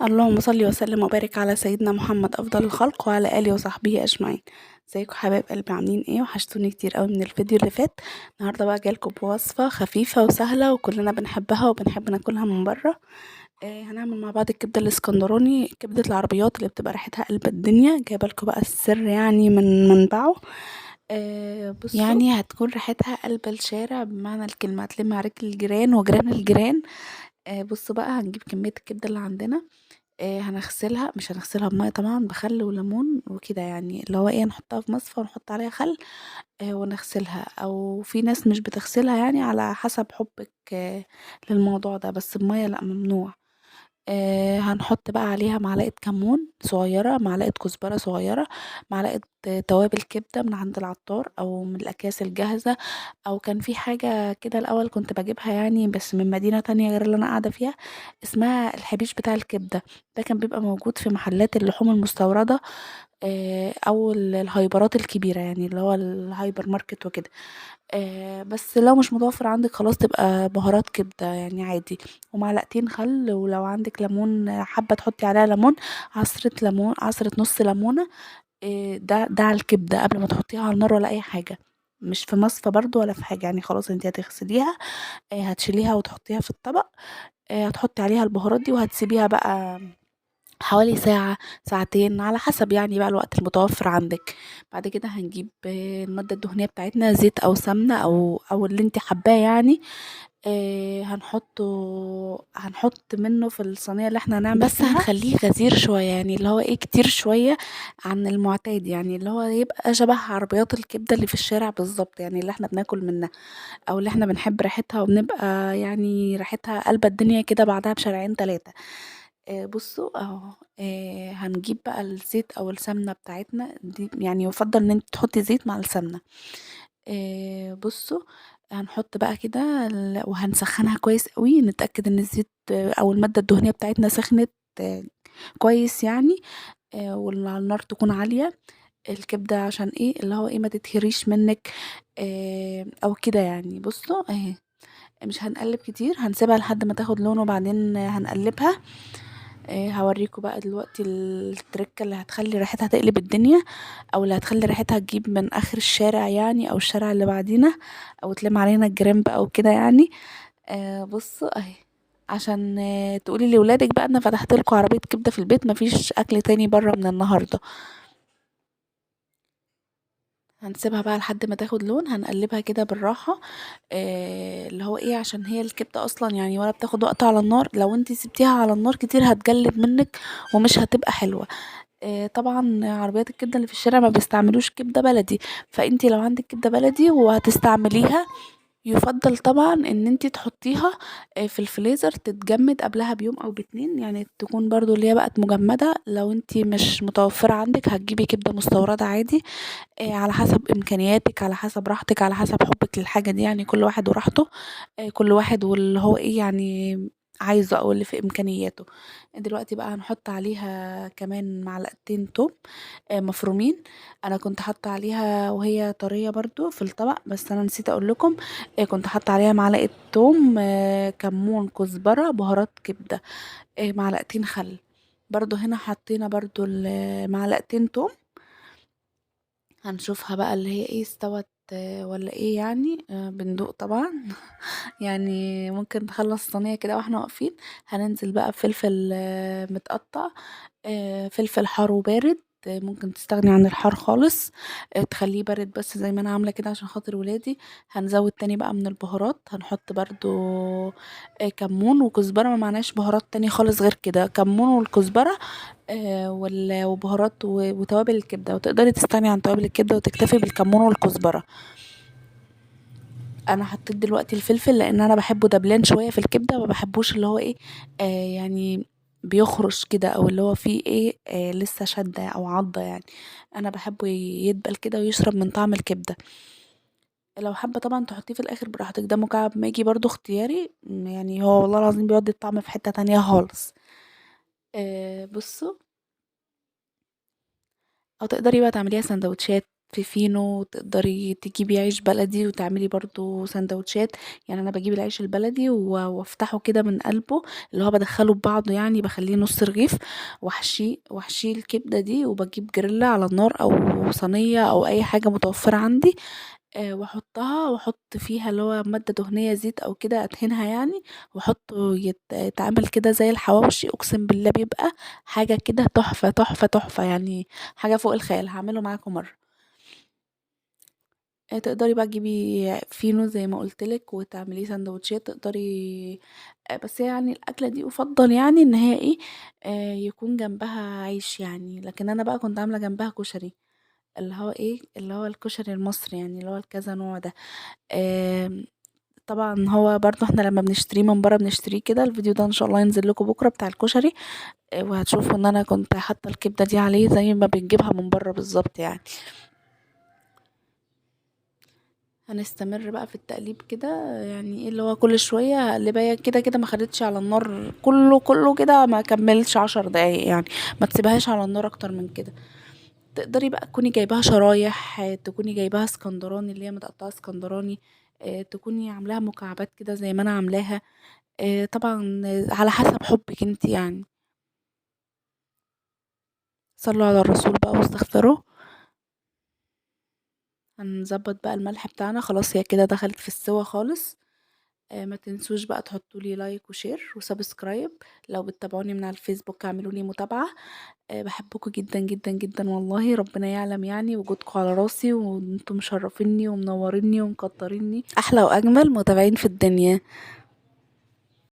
اللهم صل وسلم وبارك على سيدنا محمد افضل الخلق وعلى اله وصحبه اجمعين. ازيكم حبايب قلبي، عاملين ايه؟ وحشتوني كتير قوي من الفيديو اللي فات. النهارده بقى جايلكم بوصفه خفيفة وسهلة وكلنا بنحبها وبنحب ناكلها من بره. هنعمل مع بعض الكبده الاسكندراني، كبده العربيات اللي بتبقى ريحتها قلب الدنيا. جايبه لكم بقى السر يعني من منبعه. بصوا يعني هتكون ريحتها قلب الشارع بمعنى الكلمة، هتلم عليك الجيران وجيران الجيران. بصوا بقى هنجيب كمية الكبده اللي عندنا، هنغسلها، مش هنغسلها بميه طبعا، بخل وليمون وكده، يعني اللي هو ايه، نحطها في مصفى ونحط عليها خل، ونغسلها، او في ناس مش بتغسلها يعني على حسب حبك للموضوع ده، بس بميه لا ممنوع. هنحط بقى عليها معلقه كمون صغيرة، معلقه كزبره صغيرة، معلقه توابل كبده من عند العطار او من الاكياس الجاهزة، او كان في حاجة كده الاول كنت بجيبها يعني بس من مدينة تانية غير اللي انا قاعدة فيها، اسمها الحبيش بتاع الكبده. ده كان بيبقى موجود في محلات اللحوم المستورده، او الهايبرات الكبيرة، يعني اللي هو الهايبر ماركت وكده. بس لو مش متوفر عندك خلاص تبقى بهارات كبده يعني عادي، ومعلقتين خل، ولو عندك ليمون حابة تحطي عليها ليمون، عصره ليمون، عصره نص ليمونه. ده على الكبده قبل ما تحطيها على النار ولا اي حاجة، مش في مصفى برضو ولا في حاجة، يعني خلاص انتي هتغسليها، هتشيليها وتحطيها في الطبق، هتحطي عليها البهارات دي وهتسيبيها بقى حوالي ساعة ساعتين على حسب يعني بقى الوقت المتوفر عندك. بعد كده هنجيب المادة الدهنية بتاعتنا، زيت او سمنة او اللي انت حباه يعني. هنحط منه في الصينية اللي احنا هنعمل بس فيها، هنخليه غزير شوية، يعني اللي هو ايه، كتير شوية عن المعتاد، يعني اللي هو يبقى شبه عربيات الكبدة اللي في الشارع بالظبط، يعني اللي احنا بناكل منها او اللي احنا بنحب ريحتها وبنبقى يعني ريحتها قلبة الدنيا كده بعدها بشارعين تلاتة. بصوا اهو، هنجيب بقى الزيت او السمنة بتاعتنا دي، يعني يفضل ان انت تحطي زيت مع السمنة. بصوا هنحط بقى كده وهنسخنها كويس قوي، نتأكد ان الزيت او المادة الدهنية بتاعتنا سخنت، كويس يعني، وعلى النار تكون عالية الكبدة، عشان ايه اللي هو ايه ما تتهريش منك، او كده يعني. بصوا اهي، مش هنقلب كتير، هنسيبها لحد ما تاخد لون وبعدين هنقلبها. هوريكم بقى دلوقتي التركة اللي هتخلي ريحتها تقلب الدنيا، او اللي هتخلي ريحتها تجيب من اخر الشارع يعني، او الشارع اللي بعدينا، او تلم علينا الجيران بقى وكده يعني. بصوا اهي، عشان تقولي لولادك بقى ان فتحت لكم عربية كبدة في البيت، مفيش اكل تاني بره من النهاردة. هنسيبها بقى لحد ما تاخد لون، هنقلبها كده بالراحة، اللي هو ايه، عشان هي الكبدة اصلا يعني ولا بتاخد وقت على النار، لو انتي سبتيها على النار كتير هتجلد منك ومش هتبقى حلوة. طبعا عربيات الكبدة اللي في الشارع ما بيستعملوش كبدة بلدي، فانتي لو عندك كبدة بلدي وهتستعمليها يفضل طبعا ان انتي تحطيها، في الفريزر تتجمد قبلها بيوم او باتنين، يعني تكون برضو اللي هي بقت مجمدة. لو انتي مش متوفرة عندك هتجيبي كبدة مستوردة عادي، على حسب امكانياتك، على حسب راحتك، على حسب حبك للحاجة دي، يعني كل واحد وراحته، كل واحد واللي هو ايه يعني عايزه او اللي في امكانياته. دلوقتي بقى هنحط عليها كمان معلقتين توم، مفرومين. انا كنت حاطه عليها وهي طرية برضو في الطبق، بس انا نسيت اقول لكم، كنت حاطه عليها معلقه توم، كمون، كزبره، بهارات كبده، معلقتين خل. برضو هنا حطينا برضو معلقتين توم. هنشوفها بقى اللي هي ايه استوت، ولا ايه يعني، بندوق طبعا. يعني ممكن نخلص صينية كده واحنا واقفين. هننزل بقى بفلفل، متقطع، فلفل حار وبارد، ممكن تستغني عن الحار خالص، تخليه بارد بس زي ما انا عامله كده عشان خاطر ولادي. هنزود تاني بقى من البهارات، هنحط برضو، كمون وكزبره، ما معناش بهارات تاني خالص غير كده، كمون والكزبره، وبهارات وتوابل الكبده. وتقدري تستغني عن توابل الكبده وتكتفي بالكمون والكزبره. انا حطيت دلوقتي الفلفل لان انا بحبه دبلان شوية في الكبده، ما بحبوش اللي هو ايه، يعني بيخرش كده، او اللي هو فيه ايه، لسه شده او عضه يعني. انا بحبه يدبل كده ويشرب من طعم الكبده. لو حابة طبعا تحطيه في الاخر براحتك. ده مكعب ماجي برضو اختياري، يعني هو والله العظيم بيودي الطعم في حتة تانية خالص. بصوا، او تقدري بقى تعمليها سندوتشات، في فينو، تقدري تجيبي عيش بلدي وتعملي برضو سندوتشات. يعني انا بجيب العيش البلدي وافتحه كده من قلبه، اللي هو بدخله ببعضه يعني، بخليه نص رغيف، واحشيه الكبدة دي، وبجيب جريلا على النار او صينية او اي حاجة متوفرة عندي، واحطها واحط فيها اللي هو مادة دهنية زيت او كده ادهنها يعني، واحطه يتعمل كده زي الحواوشي. اقسم بالله بيبقى حاجة كده تحفة تحفة تحفة، يعني حاجة فوق الخيال. هعمله معاكم مرة. تقدري بقى تجيبي فينو زي ما قلتلك وتعمليه سندوتشات، تقدري، بس يعني الاكلة دي افضل يعني ان هي ايه، يكون جنبها عيش يعني. لكن انا بقى كنت عاملة جنبها كشري، اللي هو ايه، اللي هو الكشري المصري يعني، اللي هو الكذا نوع ده. طبعا هو برضو احنا لما بنشتريه من بره بنشتريه كده. الفيديو ده ان شاء الله ينزل لكم بكره بتاع الكشري، وهتشوفوا ان انا كنت حاطه الكبده دي عليه زي ما بنجيبها من بره بالظبط يعني. هنستمر بقى في التقليب كده، يعني ايه اللي هو كل شوية هقلبها كده كده، ما خدتش على النار كله كده، ما كملش 10 دقايق يعني، ما تسيبهاش على النار اكتر من كده. تقدري بقى تكوني جايباها شرايح، تكوني جايباها اسكندراني اللي هي متقطعه اسكندراني، تكوني عاملاها مكعبات كده زي ما انا عاملاها، طبعا على حسب حبك انت يعني. صلوا على الرسول بقى واستغفروا. هنظبط بقى الملح بتاعنا، خلاص هي كده دخلت في السوا خالص. ما تنسوش بقى تحطوا لي like و share و subscribe، لو بتتابعوني من على الفيسبوك اعملوا لي متابعه. بحبكم جدا جدا جدا والله، ربنا يعلم يعني وجودكم على راسي، وانتم مشرفيني ومنوريني ومكتريني، احلى واجمل متابعين في الدنيا.